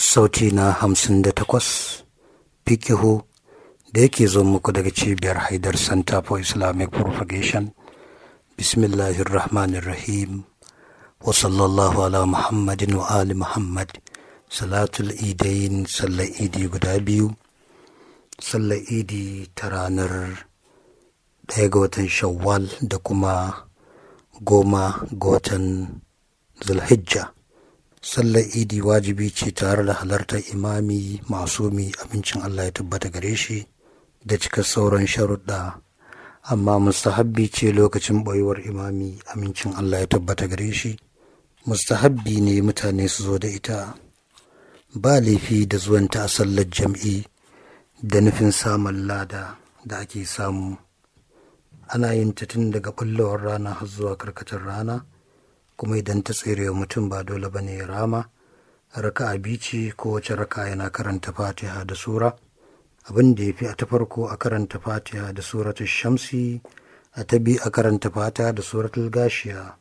Sauti na 58, Fikihu, da yake zo muku daga cibiyar Haidar Center for Islamic Propagation. Bismillahirrahmanirrahim. Wa sallallahu ala Muhammadin wa ali Muhammad. Salatul Idain, sallar Idi guda biyu. Sallar Idi ta ranar 1 ga watan Shawwal da kuma 10 ga watan Zulhijja. Sallar Idi wajibi ce tare da halartar imami masumi, abincin Allah ya tabbata gare shi, da cika sauran sharuɗa. Amma mustahabbi ce lokacin ɓoyuwar imami, amincin Allah ya tabbata gare shi. Mustahabbi ne mutane su zo da ita. Ba laifi da zuwanta a sallar jam'i da nufin samun lada da ake samu. Ana yin ta tun daga ɓullowar rana har zuwa karkatar rana. Kuma idan ta tsere wa mutum ba dole ba ne ya rama. Raka'a biyu ce, kowace raka'a yana karanta Fatiha da sura. Abin da ya fi, a ta farko a karanta Fatiha da suratul Shamsi, a ta biyu a karanta Fatiha da suratul Gashiya.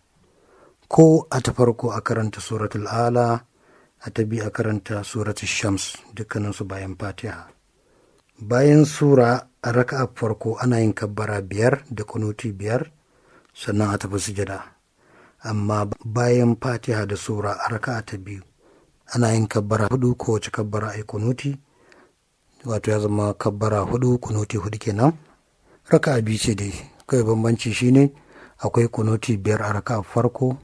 Ko a ta farko a karanta suratul Ala, a ta biyu a karanta suratul Shams, dukkaninsu bayan Fatiha. Bayan sura a raka'a farko ana yin kabbara 5 da kunuti 5, sannan a tafi sujada. Amma bayan Fatiha da sura a raka'a ta biyu ana yin kabbara 4, kowace kabbara a kunuti, wato ya zama kabbara 4 kunuti 4 kenan. Raka'a biyu ce dai, kai bambanci shine akwai kunuti 5 a raka'a farko.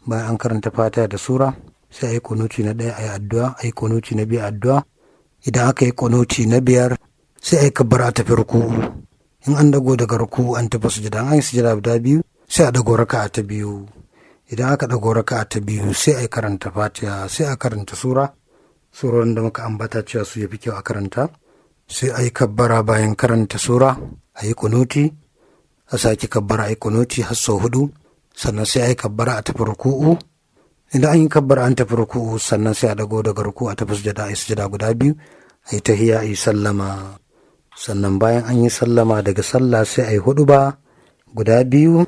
Bayan an karanta Fatiha da sura sai a yi kunuti na 1 a yi addu'a, a yi kunuti na 2 addu'a. Idan aka yi kunuti na 5 sai a yi kabbara a tafi ruku'u. In an dago daga ruku'u an tafi sujada, an yi sujada guda 2 sai a dago raka'a ta 2. Idan aka dago raka'a ta 2 sai a karanta Fatiha, sai a karanta sura, surorin da muka ambata cewa su yafi kyau a karanta. Sai a yi kabbara bayan karanta sura, a yi kunuti, a sake kabbara a yi kunuti har sau 4, sannan sai a yi kabbara a tafi ruku'u. Idan an yi kabbara an tafi ruku'u, sannan sai a dago daga ruku'u a tafi sujada, a yi sujada guda 2, a yi tahiyya, a yi sallama. Sannan bayan an yi sallama daga sallah sai a yi huɗuba guda 2,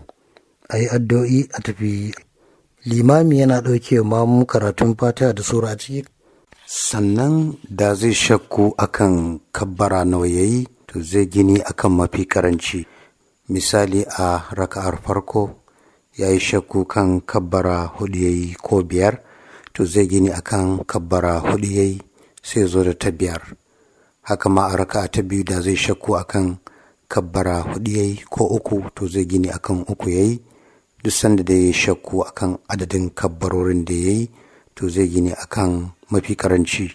a yi addu'o'i a tafi. Limami yana ɗauke mamu karatun Fatiha da sura a ciki. Sannan da zai shakku akan kabbara nawa yayi, to zai gini akan mafi karanci. Misali, a raka'ar farko ya yi shakku kan kabbara 4 yayi ko 5, to zai gini akan kabbara 4 yayi sai zo da ta 5. Haka ma a raka'a ta biyu da zai shakku akan kabbara 4 yayi ko 3, to zai gini akan 3 yayi. Duk sanda da ya shakku akan adadin kabbarorin da ya yi, to zai gini akan mafi karanci.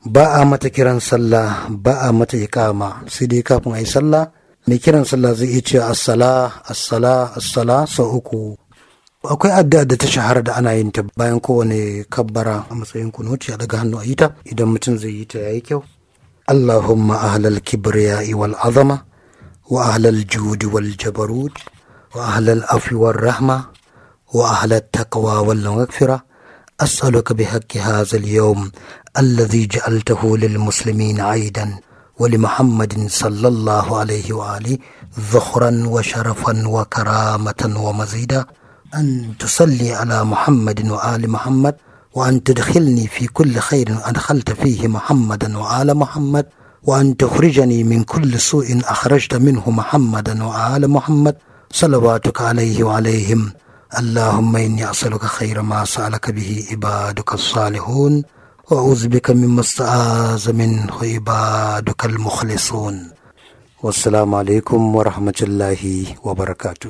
Ba a mata kiran sallah, ba a mata iqama, sai dai kafin a yi sallah mai kiran sallah zai iya cewa assala, assala, assala sau 3. Akwai addu'a da ta shahara da ana yin ta bayan kowane kabbara a matsayin kunuti, a daga hannu a yi ta. Idan mutum zai yi ta yayi kyau. Allahumma ahlal kibriya'i wal azama, wa ahlal judi wal jabarut, wa ahlal afwi war rahma, wa ahlat taqwa wal maghfira, as'aluka bihaqqi hadha al yawm alladhi ja'altahu lil muslimin 'aidan wa li Muhammadin sallallahu alayhi wa alihi dhukhran wa sharafan wa karamatan wa mazida, an tusalli ala Muhammadin wa ali Muhammad, wa an tudkhilni fi kulli khairin adkhalta fihi Muhammadan wa ala Muhammad, wa an tukhrijani min kulli su'in akhrajta minhu Muhammadan wa ala Muhammad, salawatuka alayhi wa alayhim. Allahumma inni as'aluka khayra ma sa'alaka bihi ibaduka as-salihun, wa a'udhu bika mimma ista'aza minhu ibaduka al-mukhlisun. Wassalamu alaikum wa rahmatullahi wa barakatuh.